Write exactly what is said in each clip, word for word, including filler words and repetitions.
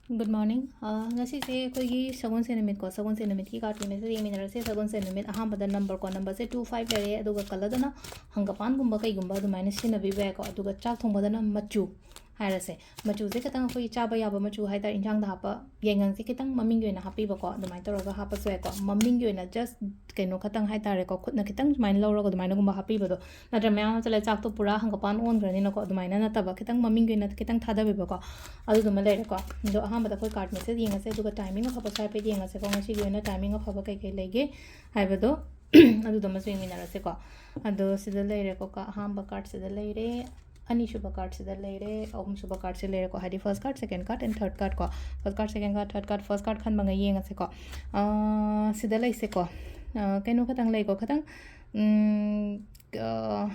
Good morning. ꯑ, ꯉꯁꯤꯁꯦ ꯑꯩꯈꯣꯏꯒꯤ ꯁꯒꯣꯜꯁꯦꯟ ꯅꯨꯃꯤꯠꯀꯣ, ꯁꯒꯣꯜꯁꯦꯟ ꯅꯨꯃꯤꯠꯀꯤ card ꯃꯦꯁꯦꯖ ꯌꯦꯡꯃꯤꯟꯅꯔꯁꯦ꯫ ꯁꯒꯣꯜꯁꯦꯟ ꯅꯨꯃꯤꯠ ꯑꯍꯥꯟꯕꯗ number ꯀꯣ, numberꯁꯦ two five ꯂꯩꯔꯦ, ꯑꯗꯨꯒ colourꯗꯅ ꯍꯪꯒꯄꯥꯟꯒꯨꯝꯕ ꯀꯩꯒꯨꯝꯕ ꯑꯗꯨꯃꯥꯏꯅ ꯁꯤꯖꯤꯟꯅꯕꯤꯕ ꯌꯥꯏꯀꯣ꯫ ꯑꯗꯨꯒ ꯆꯥꯛ ꯊꯣꯡꯕꯗꯅ ꯃꯆꯨ ꯍꯥꯏꯔꯁꯦ, ꯃꯆꯨꯁꯦ ꯈꯤꯇꯪ ꯑꯩꯈꯣꯏ ꯆꯥꯕ ꯌꯥꯕ ꯃꯆꯨ ꯍꯥꯏꯇꯥꯔꯦ, ꯏꯟꯁꯥꯡꯗ ꯍꯥꯞꯄ ꯌꯥꯏꯉꯪꯁꯦ ꯈꯤꯇꯪ ꯃꯃꯤꯡꯒꯤ ꯑꯣꯏꯅ ꯍꯥꯞꯄꯤꯕꯀꯣ, ꯑꯗꯨꯃꯥꯏꯅ ꯇꯧꯔꯒ ꯍꯥꯞꯄꯁꯨ ꯌꯥꯏꯀꯣ꯫ ꯃꯃꯤꯡꯒꯤ ꯑꯣꯏꯅ just ꯀꯩꯅꯣ ꯈꯛꯇꯪ ꯍꯥꯏꯇꯥꯔꯦꯀꯣ, ꯈꯨꯠꯅ ꯈꯤꯇꯪ ꯁꯨꯃꯥꯏꯅ ꯂꯧꯔꯒ ꯑꯗꯨꯃꯥꯏꯅꯒꯨꯝꯕ ꯍꯥꯞꯄꯤꯕꯗꯣ, ꯅꯠꯇ꯭ꯔ ꯃꯌꯥꯝ ꯍꯥꯞꯆꯤꯜꯂꯒ ꯆꯥꯛꯇꯣ ꯄꯨꯔꯥ ꯍꯪꯒꯄꯥꯟ ꯑꯣꯟꯈ꯭ꯔꯅꯤꯅꯀꯣ, ꯑꯗꯨꯃꯥꯏꯅ ꯅꯠꯇꯕ, ꯈꯤꯇꯪ ꯃꯃꯤꯡꯒꯤ ꯑꯣꯏꯅ ꯈꯤꯇꯪ ꯊꯥꯗꯕꯤꯕꯀꯣ, ꯑꯗꯨꯗꯨꯃ ꯂꯩꯔꯦꯀꯣ꯫ ꯑꯗꯣ ꯑꯍꯥꯟꯕꯗ ꯑꯩꯈꯣꯏ card ꯃꯦꯁꯦꯖ ꯌꯦꯡꯉꯁꯦ, ꯑꯗꯨꯒ timing ꯑꯐꯕꯁꯨ ꯍꯥꯏꯐꯦꯠ ꯌꯦꯡꯉꯁꯦꯀꯣ, ꯉꯁꯤꯒꯤ ꯑꯣꯏꯅ timing ꯑꯐꯕ ꯀꯩ ꯀꯩ ꯂꯩꯒꯦ ꯍꯥꯏꯕꯗꯣ꯫ ꯑꯗꯨꯗꯨꯃꯁꯨ ꯌꯦꯡꯃꯤꯟꯅꯔꯁꯦꯀꯣ꯫ ꯑꯗꯣ ꯁꯤꯗ ꯂꯩꯔꯦꯀꯣ, ꯀ-, ꯑꯍꯥꯟꯕ cardꯁꯤꯗ ꯂꯩꯔꯦ, ꯑꯅꯤꯁꯨꯕ cardꯁꯤꯗ ꯂꯩꯔꯦ, ꯑꯍꯨꯝꯁꯨꯕ cardꯁꯦ ꯂꯩꯔꯦꯀꯣ, ꯍꯥꯏꯗꯤ first card, second card and third card ꯀꯣ꯫ First card, second card, third card, first card ꯈꯟꯕꯉꯩ ꯌꯦꯡꯉꯁꯦꯀꯣ꯫ ꯑꯥ, ꯁꯤꯗ ꯂꯩꯁꯦꯀꯣ꯫ ꯑꯥ, ꯀꯩꯅꯣ ꯈꯇꯪ ꯂꯩꯀꯣ, ꯈꯇꯪ, ꯎꯝ, ꯑꯥ,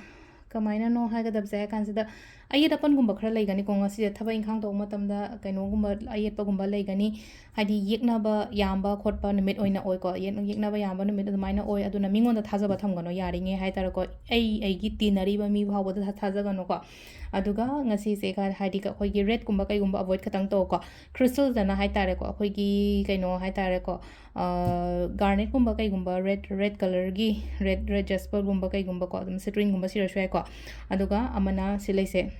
ꯀꯃꯥꯏꯅꯅꯣ ꯍꯥꯏꯒꯗꯕꯁꯦ ꯍꯥꯏ ꯀꯥꯟꯁꯤꯗ, ꯑꯌꯦꯠ ꯑꯄꯟꯒꯨꯝꯕ ꯈꯔ ꯂꯩꯒꯅꯤꯀꯣ꯫ ꯉꯁꯤꯁꯦ ꯊꯕꯛ ꯏꯪꯈꯥꯡ ꯇꯧꯕ ꯃꯇꯝꯗ ꯀꯩꯅꯣꯒꯨꯝꯕ, ꯑꯌꯦꯠꯄꯒꯨꯝꯕ ꯂꯩꯒꯅꯤ꯫ ꯍꯥꯏꯗꯤ ꯌꯦꯛꯅꯕ ꯌꯥꯝꯕ ꯈꯣꯠꯄ ꯅꯨꯃꯤꯠ ꯑꯣꯏꯅ ꯑꯣꯏꯀꯣ꯫ ꯌꯦꯛ-, ꯌꯦꯛꯅꯕ ꯌꯥꯝꯕ ꯅꯨꯃꯤꯠ ꯑꯗꯨꯃꯥꯏꯅ ꯑꯣꯏ꯫ ꯑꯗꯨꯅ ꯃꯤꯉꯣꯟꯗ ꯊꯥꯖꯕ ꯊꯝꯒꯅꯣ ꯌꯥꯔꯤꯉꯩ ꯍꯥꯏꯇꯥꯔꯦꯀꯣ꯫ ꯑꯩ, ꯑꯩꯒꯤ ꯇꯤꯟꯅꯔꯤꯕ ꯃꯤ ꯐꯥꯎꯕꯗ ꯊꯥ-, ꯊꯥꯖꯒꯅꯨꯀꯣ꯫ ꯑꯗꯨꯒ ꯉꯁꯤꯁꯦ ꯀ-, ꯍꯥꯏꯗꯤ ꯀ-, ꯑꯩꯈꯣꯏꯒꯤ redꯀꯨꯝꯕ ꯀꯩꯒꯨꯝꯕ avoid ꯈꯇꯪ ꯇꯧꯀꯣ꯫ Crystalꯗꯅ ꯍꯥꯏꯇꯥꯔꯦꯀꯣ, ꯑꯩꯈꯣꯏꯒꯤ ꯀꯩꯅꯣ ꯍꯥꯏꯇꯥꯔꯦꯀꯣ, ꯑ, garnetꯀꯨꯝꯕ ꯀꯩꯒꯨꯝꯕ, red, red colourꯒꯤ, red, red jasperꯒꯨꯝꯕ ꯀꯩꯒꯨꯝꯕꯀꯣ, ꯑꯗꯨꯝ citruineꯒꯨꯝꯕ ꯁꯤꯔꯁꯨ ꯌꯥꯏꯀꯣ꯫ ꯑꯗꯨꯒ ꯑꯃꯅ ꯁꯤ ꯂꯩꯁꯦ,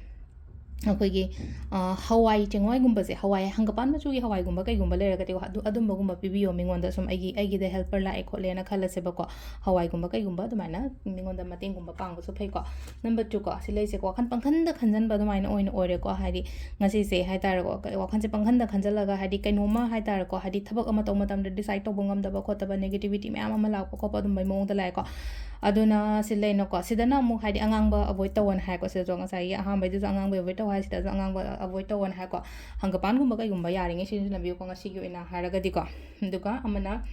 ꯑꯩꯈꯣꯏꯒꯤ, ꯑ, ꯍꯋꯥꯏ ꯆꯦꯡꯋꯥꯏꯒꯨꯝꯕꯁꯦ, ꯍꯋꯥꯏ ꯍꯪꯒꯄꯥꯟ ꯃꯆꯨꯒꯤ ꯍꯋꯥꯏꯒꯨꯝꯕ ꯀꯩꯒꯨꯝꯕ ꯂꯩꯔꯒꯗꯤ ꯑꯗꯨ, ꯑꯗꯨꯝꯕꯒꯨꯝꯕ ꯄꯤꯕꯤꯌꯣ ꯃꯤꯉꯣꯟꯗ, ꯁꯨꯝ ꯑꯩꯒꯤ, ꯑꯩꯒꯤꯗ helper ꯂꯥꯛꯑꯦ ꯈꯣꯠꯂꯦꯅ ꯈꯜꯂꯁꯦꯕꯀꯣ꯫ ꯍꯋꯥꯏꯒꯨꯝꯕ ꯀꯩꯒꯨꯝꯕ ꯑꯗꯨꯃꯥꯏꯅ ꯃꯤꯉꯣꯟꯗ ꯃꯇꯦꯡꯒꯨꯝꯕ ꯄꯥꯡꯕꯁꯨ ꯐꯩꯀꯣ꯫ Number twoꯀꯣ, ꯁꯤ ꯂꯩꯁꯦꯀꯣ, ꯋꯥꯈꯜ ꯄꯪꯈꯟꯗ ꯈꯟꯖꯟꯕ ꯑꯗꯨꯃꯥꯏꯅ ꯑꯣꯏꯅ ꯑꯣꯏꯔꯦꯀꯣ꯫ ꯍꯥꯏꯗꯤ ꯉꯁꯤꯁꯦ ꯍꯥꯏꯇꯥꯔꯦꯀꯣ, ꯀ-, ꯋꯥꯈꯜꯁꯦ ꯄꯪꯈꯟꯗ ꯈꯟꯖꯜꯂꯒ, ꯍꯥꯏꯗꯤ ꯀꯩꯅꯣꯝꯃ ꯍꯥꯏꯇꯥꯔꯦꯀꯣ, ꯍꯥꯏꯗꯤ ꯊꯕꯛ ꯑꯃ ꯇꯧꯕ ꯃꯇꯝꯗ decide ꯇꯧꯕ ꯉꯝꯗꯕ ꯈꯣꯠꯇꯕ negativity ꯃꯌꯥꯝ ꯑꯃ ꯂꯥꯛꯄ ꯈꯣꯠꯄ ꯑꯗꯨꯝꯕꯩ ꯃꯑꯣꯡꯗ ꯂꯥꯛꯑꯦꯀꯣ꯫ ꯑꯗꯨꯅ ꯁꯤ ꯂꯩꯅꯀꯣ꯫ ꯁꯤꯗꯅ ꯑꯃꯨꯛ ꯍꯥꯏꯗꯤ ꯑꯉꯥꯡꯕ avoid ꯇꯧꯋꯣꯅ ꯍꯥꯏꯀꯣ꯫ ꯁꯤꯗꯁꯨ ꯉꯁꯥꯏꯒꯤ ꯑꯍꯥꯟꯕꯩꯗꯨꯁꯨ ꯑꯉꯥꯡꯕ avoid ꯇꯧ ꯍꯥꯏ, ꯁꯤꯗꯁꯨ ꯑꯉꯥꯡꯕ avoid ꯇꯧꯋꯣꯅ ꯍꯥꯏꯀꯣ꯫ ꯍꯪꯒꯄꯥꯟꯒꯨꯝꯕ ꯀꯩꯒꯨꯝꯕ ꯌꯥꯔꯤꯉꯩ ꯁꯤꯖꯤꯟꯅꯕꯤꯌꯨꯀꯣ, ꯉꯁꯤꯒꯤ ꯑꯣꯏꯅ ꯍꯥꯏꯔꯒꯗꯤꯀꯣ꯫ ꯑꯗꯨꯒ ꯑꯃꯅ,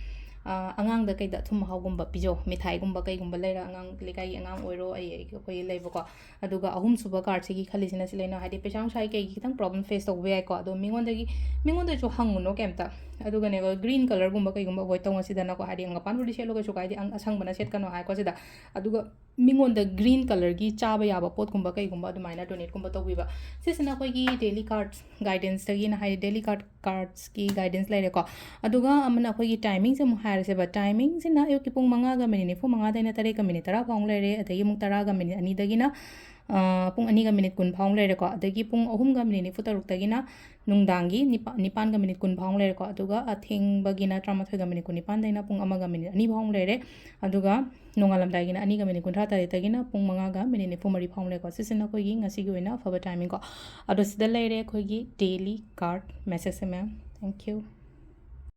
ꯑ, ꯑꯉꯥꯡꯗ ꯀꯩꯗ ꯑꯊꯨꯝ ꯑꯍꯥꯎꯒꯨꯝꯕ ꯄꯤꯖꯧ, ꯃꯤꯊꯥꯏꯒꯨꯝꯕ ꯀꯩꯒꯨꯝꯕ ꯂꯩꯔ, ꯑꯉꯥꯡ, ꯂꯩꯀꯥꯏꯒꯤ ꯑꯉꯥꯡ ꯑꯣꯏꯔꯣ, ꯑꯩ, ꯑꯩ, ꯑꯩꯈꯣꯏꯒꯤ ꯂꯩꯕꯀꯣ꯫ ꯑꯗꯨꯒ ꯑꯍꯨꯝꯁꯨꯕ cardꯁꯤꯒꯤ ꯈꯜꯂꯤꯁꯤꯅ ꯁꯤ ꯂꯩꯅ, ꯍꯥꯏꯗꯤ ꯄꯩꯁꯥ ꯅꯨꯡꯁꯥꯒꯤ ꯀꯩꯒꯤ ꯈꯤꯇꯪ problem face ꯇꯧꯕ ꯌꯥꯏꯀꯣ꯫ ꯑꯗꯣ ꯃꯤꯉꯣꯟꯗꯒꯤ, ꯃꯤꯉꯣꯟꯗꯁꯨ ꯍꯪꯉꯨꯅꯣ ꯀꯩꯝꯇ꯫ ꯑꯗꯨꯒꯅꯦꯀꯣ, green colourꯒꯨꯝꯕ ꯀꯩꯒꯨꯝꯕ avoid ꯇꯧ ꯉꯁꯤꯗꯅꯀꯣ, ꯍꯥꯏꯗꯤ ꯍꯪꯒꯄꯥꯟꯕꯨꯗꯤ ꯁꯦꯠꯂꯨ ꯀꯩꯁꯨ ꯀꯥꯏꯗꯦ, ꯑꯪ-, ꯑꯁꯪꯕꯅ ꯁꯦꯠꯀꯅꯣ ꯍꯥꯏꯀꯣ ꯁꯤꯗ꯫ ꯑꯗꯨꯒ ꯃꯤꯉꯣꯟꯗ green colourꯒꯤ ꯆꯥꯕ ꯌꯥꯕ ꯄꯣꯠꯀꯨꯝꯕ ꯀꯩꯒꯨꯝꯕ ꯑꯗꯨꯃꯥꯏꯅ donateꯀꯨꯝꯕ ꯇꯧꯕꯤꯕ꯫ ꯁꯤꯁꯤꯅ ꯑꯩꯈꯣꯏꯒꯤ daily card guidanceꯇꯒꯤꯅ ꯍꯥꯏꯗꯤ daily card cardꯁꯀꯤ guidance ꯂꯩꯔꯦꯀꯣ꯫ ꯑꯗꯨꯒ ꯑꯃꯅ ꯑꯩꯈꯣꯏꯒꯤ timingꯁꯦ ꯑꯃꯨꯛ ꯍꯥꯏꯔꯁꯦꯕ꯫ Timingꯁꯤꯅ ꯑꯌꯨꯛꯀꯤ ꯄꯨꯡ ꯃꯉꯥꯒ ꯃꯤꯅꯤꯠ ꯅꯤꯐꯨ ꯃꯉꯥꯗꯩꯅ ꯇꯔꯦꯠꯀ ꯃꯤꯅꯤꯠ ꯇꯔꯥ ꯐꯥꯎ ꯂꯩꯔꯦ꯫ ꯑꯗꯒꯤ ꯑꯃꯨꯛ ꯇꯔꯥꯒ ꯃꯤꯅꯤꯠ ꯑꯅꯤꯗꯒꯤꯅ, ꯑ, ꯄꯨꯡ ꯑꯅꯤꯒ ꯃꯤꯅꯤꯠ ꯀꯨꯟ ꯐꯥꯎ ꯂꯩꯔꯦꯀꯣ꯫ ꯑꯗꯒꯤ ꯄꯨꯡ ꯑꯍꯨꯝꯒ ꯃꯤꯅꯤꯠ ꯅꯤꯐꯨ ꯇꯔꯨꯛꯇꯒꯤꯅ ꯅꯨꯡꯗꯥꯡꯒꯤ ꯅꯤꯄꯥ-, ꯅꯤꯄꯥꯟꯒ ꯃꯤꯅꯤꯠ ꯀꯨꯟ ꯐꯥꯎ ꯂꯩꯔꯦꯀꯣ꯫ ꯑꯗꯨꯒ ꯑꯊꯦꯡꯕꯒꯤꯅ ꯇꯔꯥꯃꯥꯊꯣꯏꯒ ꯃꯤꯅꯤꯠ ꯀꯨꯟꯅꯤꯄꯥꯟꯗꯩꯅ ꯄꯨꯡ ꯑꯃꯒ ꯃꯤꯅꯤꯠ ꯑꯅꯤ ꯐꯥꯎ ꯂꯩꯔꯦ꯫ ꯑꯗꯨꯒ ꯅꯣꯡꯉꯥꯜꯂꯝꯗꯥꯏꯒꯤꯅ ꯑꯅꯤꯒ ꯃꯤꯅꯤꯠ ꯀꯨꯟꯊ꯭ꯔꯥ ꯇꯔꯦꯠꯇꯒꯤꯅ ꯄꯨꯡ ꯃꯉꯥꯒ ꯃꯤꯅꯤꯠ ꯅꯤꯐꯨ ꯃꯔꯤ ꯐꯥꯎ ꯂꯩꯔꯦꯀꯣ꯫ ꯁꯤꯁꯤꯅ ꯑꯩꯈꯣꯏꯒꯤ ꯉꯁꯤꯒꯤ ꯑꯣꯏꯅ ꯑꯐꯕ timingꯀꯣ꯫ ꯑꯗꯣ ꯁꯤꯗ ꯂꯩꯔꯦ ꯑꯩꯈꯣꯏꯒꯤ daily card messageꯁꯦ, ma'am꯫ Thank you꯫